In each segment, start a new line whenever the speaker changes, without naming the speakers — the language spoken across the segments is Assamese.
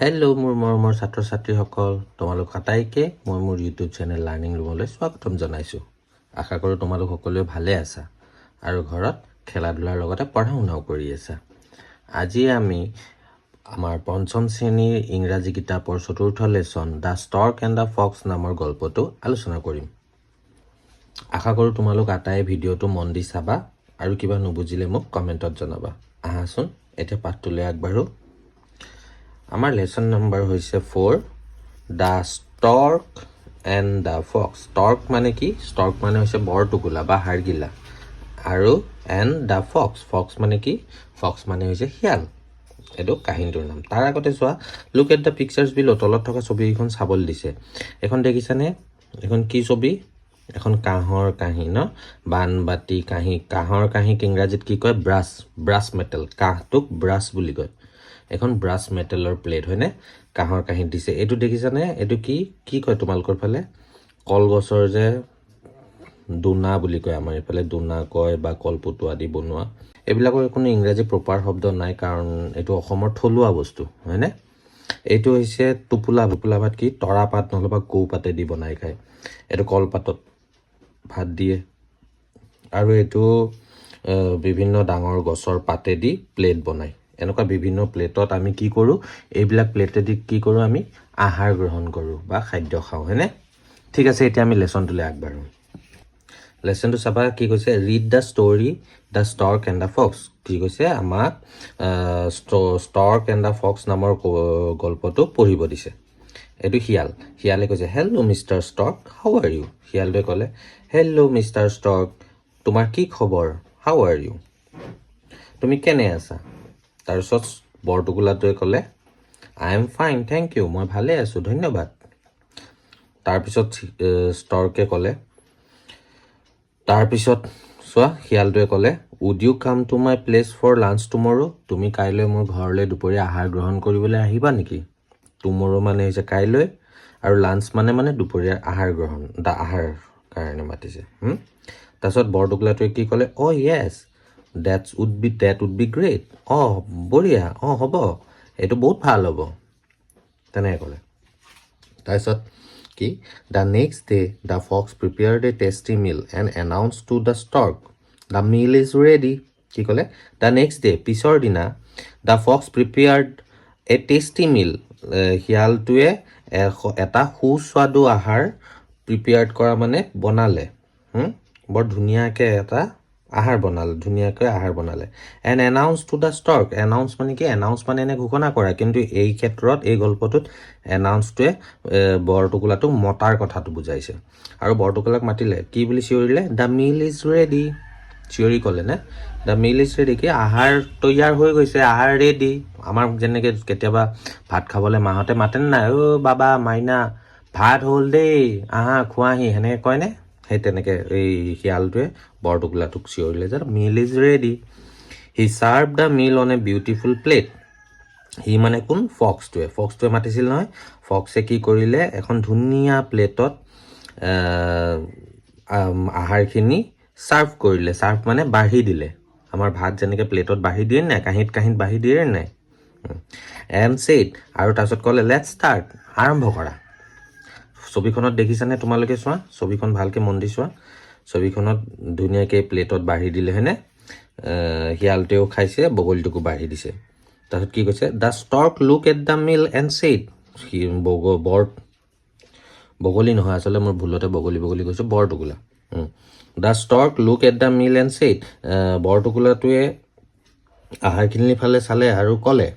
হেল্ল' মোৰ মৰমৰ ছাত্ৰ ছাত্ৰীসকল, তোমালোক আটাইকে মই মোৰ ইউটিউব চেনেল লাৰ্ণিং ৰুমলৈ স্বাগতম জনাইছোঁ। আশা কৰোঁ তোমালোক সকলোৱে ভালে আছা আৰু ঘৰত খেলা ধূলাৰ লগতে পঢ়া শুনাও কৰি আছা। আজি আমি আমাৰ পঞ্চম শ্ৰেণীৰ ইংৰাজী কিতাপৰ চতুৰ্থ lesson "The Stork and the Fox" নামৰ গল্পটো আলোচনা কৰিম। আশা কৰোঁ তোমালোক আটায়ে ভিডিঅ'টো মন দি চাবা আৰু কিবা নুবুজিলে মোক কমেণ্টত জনাবা। আহাচোন, এতিয়া পাঠটোলৈ আগবাঢ়োঁ। আমাৰ লেচন নম্বৰ হৈছে 4, "The Stork and the Fox"। Stork মানে কি? ষ্টৰ্ক মানে হৈছে বৰটোকোলা বা হাড়গিলা আৰু এণ্ড the Fox, Fox মানে কি? ফক্স মানে হৈছে শিয়াল। এইটো কাহিনীটোৰ নাম। তাৰ আগতে চোৱা, "Look at the pictures below." তলত থকা ছবিকেইখন চাবলৈ দিছে। এখন দেখিছানে? এখন কি ছবি? এখন কাঁহৰ কাঁহী ন? বানবাতি, কাঁহী। কাঁহৰ কাঁহীক ইংৰাজীত কি কয়? Brass, brass metal. কাঁহটোক ব্ৰাছ বুলি কয়। এখন ব্ৰাছ মেটেলৰ প্লেট হয়নে? কাঁহৰ কাঁহীত দিছে। এইটো দেখিছানে? এইটো কি কি কয় তোমালোকৰ ফালে? কলগছৰ যে দোনা বুলি কয়, আমাৰ এইফালে দোনা কয় বা কলপটুৱা দি বনোৱা। এইবিলাকৰ কোনো ইংৰাজী প্ৰপাৰ শব্দ নাই, কাৰণ এইটো অসমৰ থলুৱা বস্তু, হয়নে? এইটো হৈছে টোপোলা। টোপোলা ভাত কি? তৰা পাত নহ'লে বা কৌপাতে দি বনাই খায়। এইটো কলপাতত ভাত দিয়ে আৰু এইটো বিভিন্ন ডাঙৰ গছৰ পাতেদি প্লেট বনায়। এনেকুৱা বিভিন্ন প্লেটত আমি কি কৰোঁ? এইবিলাক প্লেটেদি কি কৰোঁ আমি? আহাৰ গ্ৰহণ কৰোঁ বা খাদ্য খাওঁ, হয়নে? ঠিক আছে, এতিয়া আমি লেচনটোলৈ আগবাঢ়োঁ। লেচনটো চাবা, কি কৈছে? "Read the story 'The Stork and the Fox'." কি কৈছে আমাক? ষ্টৰ্ক এণ্ড the Fox নামৰ গল্পটো পঢ়িব দিছে। এইটো শিয়াল। শিয়ালে কৈছে, "Hello, Mister Stork, how are you?" শিয়ালটোৱে ক'লে, "হেল্ল' মিষ্টাৰ ষ্টৰ্ক, তোমাৰ কি খবৰ?" "How are you?" তুমি কেনে আছা? তাৰপিছত বৰটোকোলাটোৱে ক'লে, "I am fine, thank you." মই ভালে আছোঁ, ধন্যবাদ। তাৰপিছত ষ্টৰ্কে ক'লে, তাৰপিছত চোৱা, শিয়ালটোৱে ক'লে, "Would you come to my place for lunch tomorrow?" তুমি কাইলৈ মোৰ ঘৰলৈ দুপৰীয়া আহাৰ গ্ৰহণ কৰিবলৈ আহিবা নেকি? টুমৰো মানে হৈছে কাইলৈ আৰু লাঞ্চ মানে দুপৰীয়াৰ আহাৰ গ্ৰহণ, দা আহাৰ কাৰণে মাতিছে। তাৰপিছত বৰটোকোলাটোৱে কি ক'লে? "Oh yes, that would be great." অঁ বঢ়িয়া, অঁ হ'ব, এইটো বহুত ভাল হ'ব, তেনেকৈ ক'লে। তাৰপিছত কি? The next day the fox prepared a tasty meal and announced to the stork, "The meal is ready." কি ক'লে? The next day, পিছৰ দিনা, the fox prepared a tasty meal, শিয়ালটোৱে এটা সুস্বাদু আহাৰ, প্ৰিপেয়াৰ্ড কৰা মানে বনালে, বৰ ধুনীয়াকৈ এটা আহাৰ বনালে, ধুনীয়াকৈ আহাৰ বনালে, and announced to the stork. Announce মানে কি? এনাউন্স মানে এনে ঘোষণা কৰা, কিন্তু এই ক্ষেত্ৰত, এই গল্পটোত এনাউন্সটোৱে বৰটোকোলাটোক মতাৰ কথাটো বুজাইছে। আৰু বৰটোকোলাক মাতিলে। কি বুলি চিঞৰিলে? "The meal is ready." চিঞৰি ক'লে নে, "The meal is ready." কি? আহাৰ তৈয়াৰ হৈ গৈছে, আহাৰ ৰেডি। আমাৰ যেনেকৈ কেতিয়াবা ভাত খাবলৈ মাহঁতে মাতেনে নাই? "অ' বাবা, মাইনা, ভাত হ'ল দেই, আহা খোৱাহি," সেনেকৈ কয়নে? সেই তেনেকৈ এই শিয়ালটোৱে বৰটোকোলাটোক চিঞৰিলে যে meal is ready. He served the meal on a beautiful plate. সি মানে কোন? ফক্সটোৱে। ফক্সটোৱে মাতিছিল নহয়। ফক্সে কি কৰিলে? এখন ধুনীয়া প্লেটত আহাৰখিনি ছাৰ্ভ কৰিলে। ছাৰ্ভ মানে বাঢ়ি দিলে। আমাৰ ভাত যেনেকৈ প্লেটত বাঢ়ি দিয়ে নাই, কাঁহীত কাঁহীত বাঢ়ি দিয়ে নাই? এণ্ড ছেইড, আৰু তাৰপিছত ক'লে, "Let's start." আৰম্ভ কৰা। ছবিখনত দেখিছানে তোমালোকে? চোৱা, ছবিখন ভালকৈ মন দি চোৱা। ছবিখনত ধুনীয়াকৈ প্লেটত বাঢ়ি দিলে, হয়নে? শিয়ালটোৱেও খাইছে, বগলীটোকো বাঢ়ি দিছে। তাৰপিছত কি কৈছে? The stork looked at the meal and said, সি বগ বৰ বগলী নহয়, আচলতে মই ভুলতে বগলী বগলী কৈছোঁ, বৰটোকোলা। The stork looked at the meal and said, বৰটোকোলাটোৱে আহাৰখিনিৰ ফালে চালে আৰু ক'লে,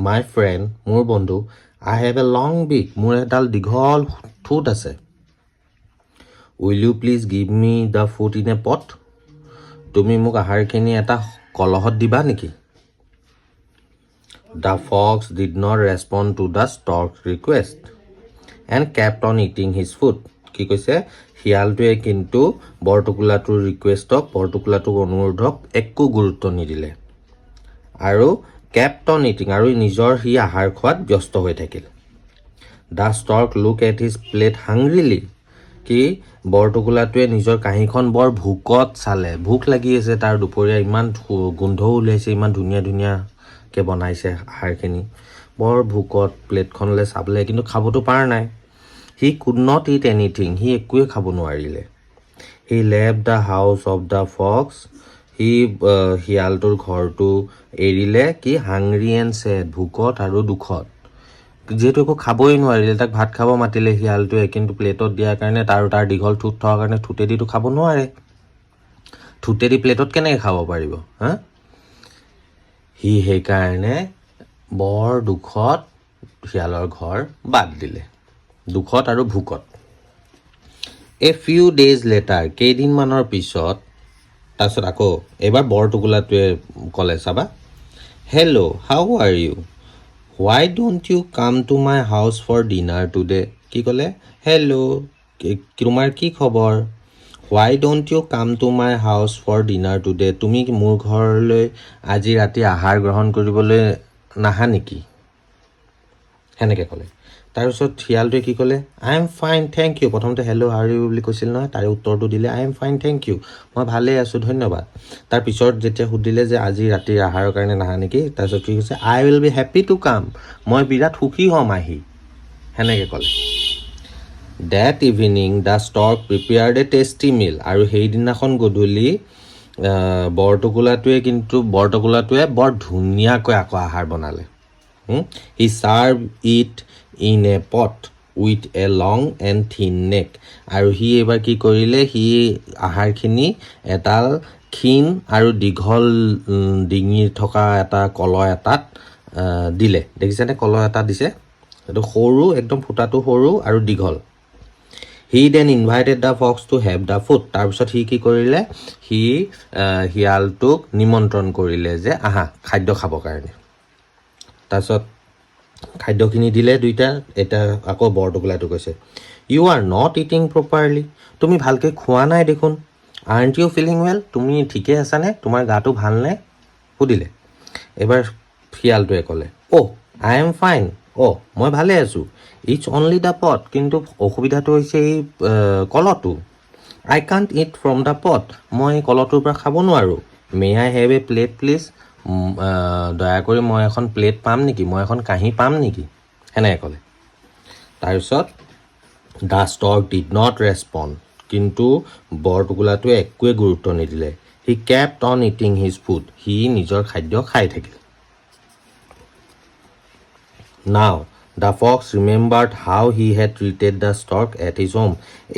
"My friend," মোৰ বন্ধু, "I have a long beak." মোৰ এডাল দীঘল ঠোঁট আছে। "Will you please give me the food in a pot?" তুমি মোক আহাৰখিনি এটা কলহত দিবা নেকি? The fox did not respond to the stork's request and kept on eating his food. কি কৈছে? শিয়ালটোৱে কিন্তু বৰটোকোলাটোৰ ৰিকুৱেষ্টক, বৰটোকোলাটোৰ অনুৰোধক একো গুৰুত্ব নিদিলে আৰু কেপ্ট অন ইটিং, আৰু নিজৰ সি আহাৰ খোৱাত ব্যস্ত হৈ থাকিল। The stork looked at his plate hungrily. কি? বৰটোকোলাটোৱে নিজৰ কাঁহীখন বৰ ভোকত চালে। ভোক লাগি আছে তাৰ। দুপৰীয়া ইমান গোন্ধও ওলাইছে, ইমান ধুনীয়া ধুনীয়াকৈ বনাইছে আহাৰখিনি। বৰ ভোকত প্লেটখনলৈ চাবলৈ, কিন্তু খাবতো পৰা নাই। He could not eat anything. সি একোৱে খাব নোৱাৰিলে। He left the house of the fox. সি শিয়ালটোৰ ঘৰটো এৰিলে। কি? হাংৰি এণ্ড ছেড, ভোকত আৰু দুখত। যিহেতু একো খাবই নোৱাৰিলে, তাক ভাত খাব মাতিলে শিয়ালটোৱে, কিন্তু প্লেটত দিয়াৰ কাৰণে তাৰ দীঘল ঠোঁট থকাৰ কাৰণে ঠোঁটেদিতো খাব নোৱাৰে। ঠোঁটেদি প্লেটত কেনেকৈ খাব পাৰিব হা? সি সেইকাৰণে বৰ দুখত শিয়ালৰ ঘৰ বাদ দিলে, দুখত আৰু ভোকত। A few days later, কেইদিনমানৰ পিছত, তাৰপিছত আকৌ এইবাৰ বৰটোকোলাটোৱে ক'লে, চাবা, "Hello, how are you? Why don't you come to my house for dinner today?" কি ক'লে? হেল্ল', তোমাৰ কি খবৰ? Why don't you come to my house for dinner today? তুমি মোৰ ঘৰলৈ আজি ৰাতি আহাৰ গ্ৰহণ কৰিবলৈ নাহা নেকি? সেনেকৈ ক'লে। তাৰপিছত শিয়ালটোৱে কি ক'লে? "I am fine, thank you." প্ৰথমতে "Hello, how are you" বুলি কৈছিল নহয়, তাৰে উত্তৰটো দিলে, "I am fine, thank you." মই ভালেই আছোঁ, ধন্যবাদ। তাৰপিছত যেতিয়া সুধিলে যে আজি ৰাতিৰ আহাৰৰ কাৰণে নাহা নেকি, তাৰপিছত কি কৈছে? "I will be happy to come." মই বিৰাট সুখী হ'ম আহি, সেনেকৈ ক'লে। That evening the stork prepared a tasty meal. আৰু সেইদিনাখন গধূলি বৰটোকোলাটোৱে বৰ ধুনীয়াকৈ আকৌ আহাৰ বনালে। He served it in a pot with a long and thin neck. আৰু সি এইবাৰ কি কৰিলে? সি আহাৰখিনি এডাল ক্ষীণ আৰু দীঘল ডিঙি থকা এটা কলহ এটাত দিলে। দেখিছেনে? কলহ এটা দিছে। এইটো সৰু, একদম ফুটাটো সৰু আৰু দীঘল। He then invited the fox to have the food. তাৰপিছত সি কি কৰিলে? সি শিয়ালটোক নিমন্ত্ৰণ কৰিলে যে আহা খাদ্য খাবৰ কাৰণে। তাৰপিছত খাদ্যখিনি দিলে দুইটা। এতিয়া আকৌ বৰটোকোলাটো কৈছে, "You are not eating properly." তুমি ভালকৈ খোৱা নাই দেখোন। "Aren't you feeling well?" তুমি ঠিকে আছানে? তোমাৰ গাটো ভালনে? সুধিলে। এইবাৰ শিয়ালটোৱে ক'লে, "Oh, I am fine." অ' মই ভালে আছোঁ। "It's only the pot." কিন্তু অসুবিধাটো হৈছে এই কলহটো। "আই কাণ্ট it from the পট।" মই কলহটোৰ পৰা খাব নোৱাৰোঁ। "May I have a plate, please?" দয়া কৰি মই এখন প্লেট পাম নেকি? মই এখন কাঁহী পাম নেকি? সেনেকৈ ক'লে। তাৰপিছত the stork did not respond. কিন্তু বৰটোকোলাটোৱে একোৱে গুৰুত্ব নিদিলে। He kept on eating his food. সি নিজৰ খাদ্য খাই থাকিল। Now the fox remembered how he had treated the stork at his home.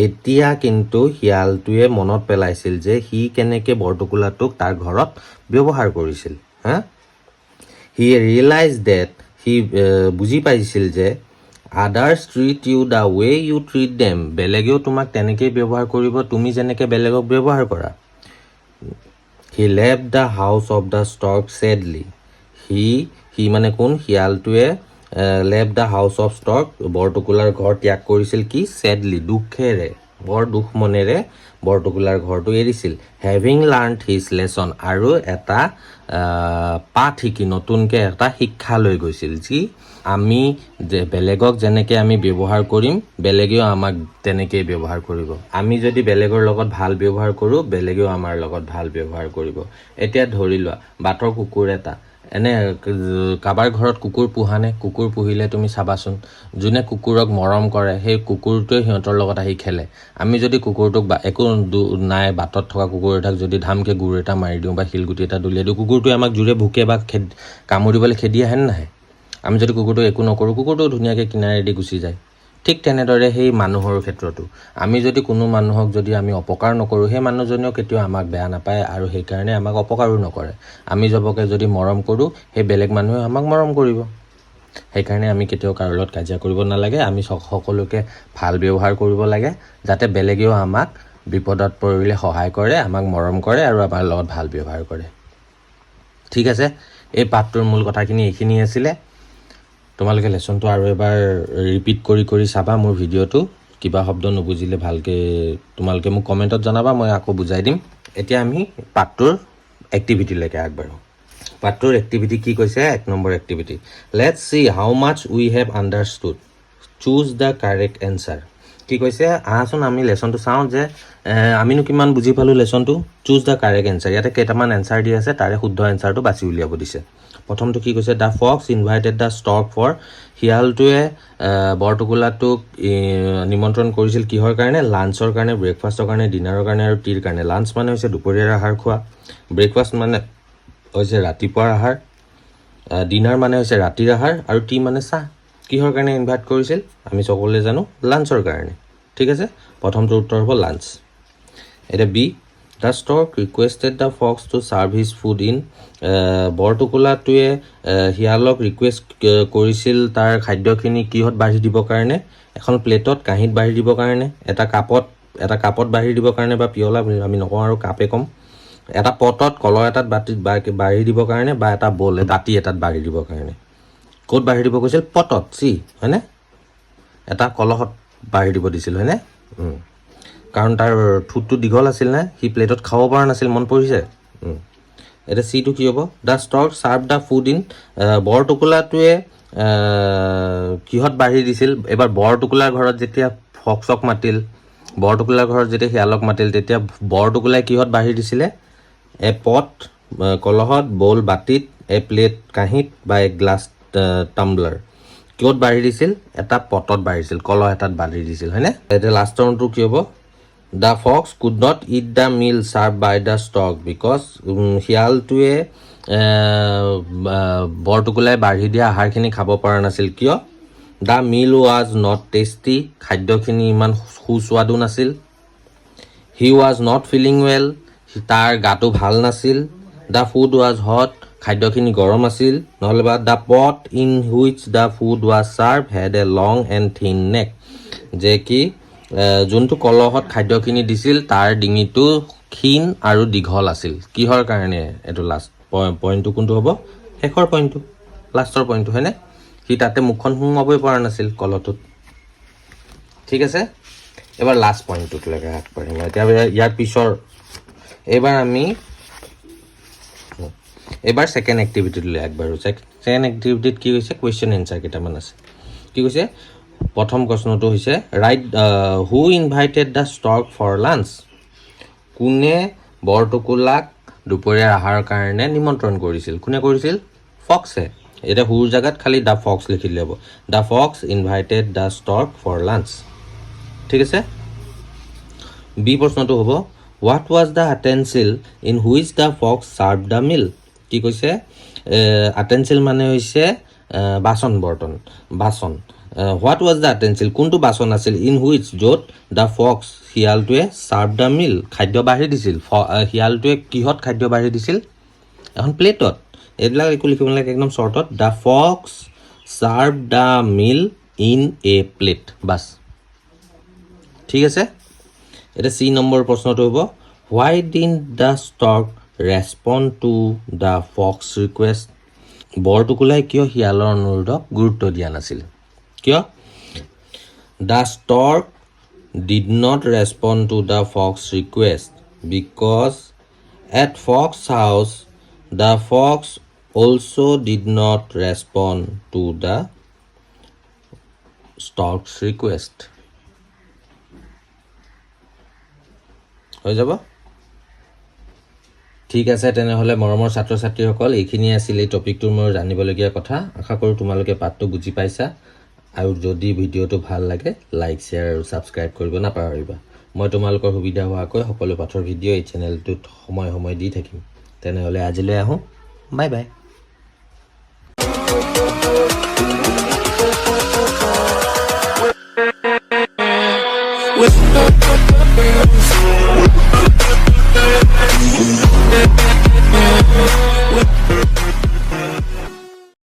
এতিয়া কিন্তু শিয়ালটোৱে মনত পেলাইছিল যে সি কেনেকৈ বৰটোকোলাটোক তাৰ ঘৰত ব্যৱহাৰ কৰিছিল। হা, he realized that, সি বুজি পাইছিল যে others treat you the way you treat them. বেলেগেও তোমাক তেনেকেই ব্যৱহাৰ কৰিব, তুমি যেনেকৈ বেলেগক ব্যৱহাৰ কৰা। He left the house of the stork sadly. সি, সি মানে কোন? শিয়ালটোৱে left the house of stork, বৰটোকোলাৰ ঘৰ ত্যাগ কৰিছিল। কি? ছেডলি, দুখেৰে, বৰ দুখ মনেৰে বৰটোকোলাৰ ঘৰটো এৰিছিল। Having learned his lesson, আৰু এটা পাঠ শিকি, নতুনকৈ এটা শিক্ষা লৈ গৈছিল, যি আমি যে বেলেগক যেনেকৈ আমি ব্যৱহাৰ কৰিম, বেলেগেও আমাক তেনেকেই ব্যৱহাৰ কৰিব। আমি যদি বেলেগৰ লগত ভাল ব্যৱহাৰ কৰোঁ, বেলেগেও আমাৰ লগত ভাল ব্যৱহাৰ কৰিব। এতিয়া ধৰি লোৱা বাটৰ কুকুৰ এটা, এনে কাৰোবাৰ ঘৰত কুকুৰ পোহানে? কুকুৰ পুহিলে তুমি চাবাচোন, যোনে কুকুৰক মৰম কৰে, সেই কুকুৰটোৱে সিহঁতৰ লগত আহি খেলে। আমি যদি কুকুৰটোক বা একো নাই, বাটত থকা কুকুৰ এটাক যদি ধামকৈ গোৰ এটা মাৰি দিওঁ বা শিলগুটি এটা দলিয়াই দিওঁ, কুকুৰটোৱে আমাক জোৰে ভুকে বা কামুৰিবলৈ খেদি আহে নে নাহে? আমি যদি কুকুৰটোক একো নকৰোঁ, কুকুৰটো ধুনীয়াকৈ কিনাৰেদি গুচি যায়। ঠিক তেনেদৰে সেই মানুহৰ ক্ষেত্ৰতো আমি যদি কোনো মানুহক যদি আমি অপকাৰ নকৰোঁ, সেই মানুহজনেও কেতিয়াও আমাক বেয়া নাপায় আৰু সেইকাৰণে আমাক অপকাৰো নকৰে। আমি চবকে যদি মৰম কৰোঁ, সেই বেলেগ মানুহে আমাক মৰম কৰিব। সেইকাৰণে আমি কেতিয়াও কাৰো লগত কাজিয়া কৰিব নালাগে। আমি সকলোকে ভাল ব্যৱহাৰ কৰিব লাগে, যাতে বেলেগেও আমাক বিপদত পৰিলে সহায় কৰে, আমাক মৰম কৰে আৰু আমাৰ লগত ভাল ব্যৱহাৰ কৰে। ঠিক আছে, এই পাঠটোৰ মূল কথাখিনি এইখিনি আছিলে। তোমালোকে লেচনটো আৰু এবাৰ ৰিপিট কৰি কৰি চাবা মোৰ ভিডিঅ'টো। কিবা শব্দ নুবুজিলে ভালকৈ তোমালোকে মোক কমেণ্টত জনাবা, মই আকৌ বুজাই দিম। এতিয়া আমি পাঠটোৰ এক্টিভিটিলৈকে আগবাঢ়োঁ। পাঠটোৰ এক্টিভিটি কি কৈছে? এক number activity, "Let's see how much we have understood. Choose the correct answer." কি কৈছে? আহাচোন, আমি লেচনটো চাওঁ যে আমিনো কিমান বুজি পালোঁ লেচনটো। Choose the correct answer. ইয়াতে কেইটামান এনচাৰ দি আছে, তাৰে শুদ্ধ এনচাৰটো বাছি উলিয়াব দিছে। প্ৰথমটো কি কৈছে? The fox invited the stork for, শিয়ালটোৱে বৰটোকোলাটোক নিমন্ত্ৰণ কৰিছিল কিহৰ কাৰণে? লাঞ্চৰ কাৰণে, ব্ৰেকফাষ্টৰ কাৰণে, ডিনাৰৰ কাৰণে আৰু টিৰ কাৰণে। লাঞ্চ মানে হৈছে দুপৰীয়াৰ আহাৰ খোৱা, ব্ৰেকফাষ্ট মানে হৈছে ৰাতিপুৱাৰ আহাৰ, ডিনাৰ মানে হৈছে ৰাতিৰ আহাৰ আৰু টি মানে চাহ। কিহৰ কাৰণে ইনভাইট কৰিছিল? আমি সকলোৱে জানো, লাঞ্চৰ কাৰণে। ঠিক আছে, প্ৰথমটো উত্তৰ হ'ব লাঞ্চ। এতিয়া B, the stork requested the fox to serve his food in, বৰটোকোলাটোৱে শিয়ালক ৰিকুৱেষ্ট কৰিছিল তাৰ খাদ্যখিনি কিহত বাঢ়ি দিবৰ কাৰণে? এখন প্লেটত, কাঁহীত বাঢ়ি দিবৰ কাৰণে, এটা কাপত বাঢ়ি দিবৰ কাৰণে বা পিয়লা আমি নকওঁ আৰু কাপে ক'ম, এটা পটত, কলহ এটাত, বাতিত বাঢ়ি দিবৰ কাৰণে বা এটা বল, বাতি এটাত বাঢ়ি দিবৰ কাৰণে। ক'ত বাঢ়ি দিব কৈছিল? পটত, চি, হয়নে? এটা কলহত বাঢ়ি দিব দিছিল, হয়নে? কাৰণ তাৰ ঠোঁটটো দীঘল আছিল নে, সি প্লেটত খাব পৰা নাছিল, মন পৰিছে? এতিয়া চিটো কি হ'ব? The stork served the food in, বৰটোকোলাটোৱে কিহত বাঢ়ি দিছিল? এইবাৰ বৰটোকোলাৰ ঘৰত যেতিয়া ফক্সক মাতিল, বৰটোকোলাৰ ঘৰত যেতিয়া শিয়ালক মাতিল, তেতিয়া বৰটোকোলাই কিহত বাঢ়ি দিছিলে? এ পট, কলহত, বৌল, বাতিত, এ প্লেট, কাঁহীত বা এ গ্লাছ, টাম্বলাৰ। কিহত বাঢ়ি দিছিল? এটা পটত বাঢ়িছিল, কলহ এটাত বাঢ়ি দিছিল, হয়নে? এতিয়া লাষ্টৰটো কি হ'ব? The fox could not eat the meal served by the stork because, শিয়ালটোৱে বৰটোকোলাই বাঢ়ি দিয়া আহাৰখিনি খাব পৰা নাছিল কিয়? The meal was not tasty, খাদ্যখিনি ইমান সুস্বাদু নাছিল। He was not feeling well, তাৰ গাটো ভাল নাছিল। The food was hot, খাদ্যখিনি গৰম আছিল। নহ'লে বা the pot in which the food was served had a long and thin neck, যে কি যোনটো কলহত খাদ্যখিনি দিছিল তাৰ ডিঙিটো ক্ষীণ আৰু দীঘল আছিল। কিহৰ কাৰণে? এইটো লাষ্ট পইণ্টটো কোনটো হ'ব? শেষৰ পইণ্টটো, লাষ্টৰ পইণ্টটো, হয়নে? সি তাতে মুখখন সোমোৱাবই পৰা নাছিল কলহটোত। ঠিক আছে, এবাৰ লাষ্ট পইণ্টটোলৈকে আগবাঢ়িম। এতিয়া ইয়াৰ পিছৰ এইবাৰ আমি এইবাৰ ছেকেণ্ড এক্টিভিটিটোলৈ আগবাঢ়োঁ। ছেকেণ্ড এক্টিভিটিত কি হৈছে? কুৱেশ্যন এনচাৰ কেইটামান আছে। কি কৈছে? প্ৰথম প্ৰশ্নটো হৈছে, write who invited the stork for lunch? কোনে বৰটোকোলাক দুপৰীয়াৰ আহাৰৰ কাৰণে নিমন্ত্ৰণ কৰিছিল? কোনে কৰিছিল? ফক্সে। এতিয়া হুৰ জেগাত খালি the Fox লিখি দিলে হ'ব। The fox invited the stork for lunch. ঠিক আছে। বি প্ৰশ্নটো হ'ব, what was the utensil in which the fox served the meal? কি কৈছে? আটেনচিল মানে হৈছে বাচন বৰ্তন, বাচন। What was the utensil, কোনটো বাচন আছিল, ইন which, য'ত, the Fox, শিয়ালটোৱে, চাৰ্ভ the মিল, খাদ্য বাঢ়ি দিছিল। শিয়ালটোৱে কিহত খাদ্য বাঢ়ি দিছিল? এখন প্লেটত। এইবিলাক একো লিখিব নালাগে, একদম শ্বৰ্টত, the fox served the meal in a plate, bus. ঠিক আছে। এতিয়া চি নম্বৰ প্ৰশ্নটো হ'ব, why didn't the stork respond to the fox request? বৰটোকোলাই কিয় শিয়ালৰ অনুৰোধক গুৰুত্ব দিয়া নাছিল? কিয়? The stork did not respond to the fox request because at fox house the fox also did not respond to the stork's request. হৈ যাব। ঠিক আছে, তেনেহ'লে মৰমৰ ছাত্ৰ ছাত্ৰীসকল, এইখিনিয়ে আছিল এই টপিকটোৰ মোৰ জানিবলগীয়া কথা। আশা কৰোঁ তোমালোকে পাঠটো বুজি পাইছা আৰু যদি ভিডিঅ'টো ভাল লাগে, লাইক, শ্বেয়াৰ আৰু ছাবস্ক্ৰাইব কৰিব নাপাহৰিবা। মই তোমালোকৰ সুবিধা হোৱাকৈ সকলো পাঠৰ ভিডিঅ' এই চেনেলটোত সময়ে সময়ে দি থাকিম। তেনেহ'লে আজিলৈ আহোঁ, বাই বাই।
With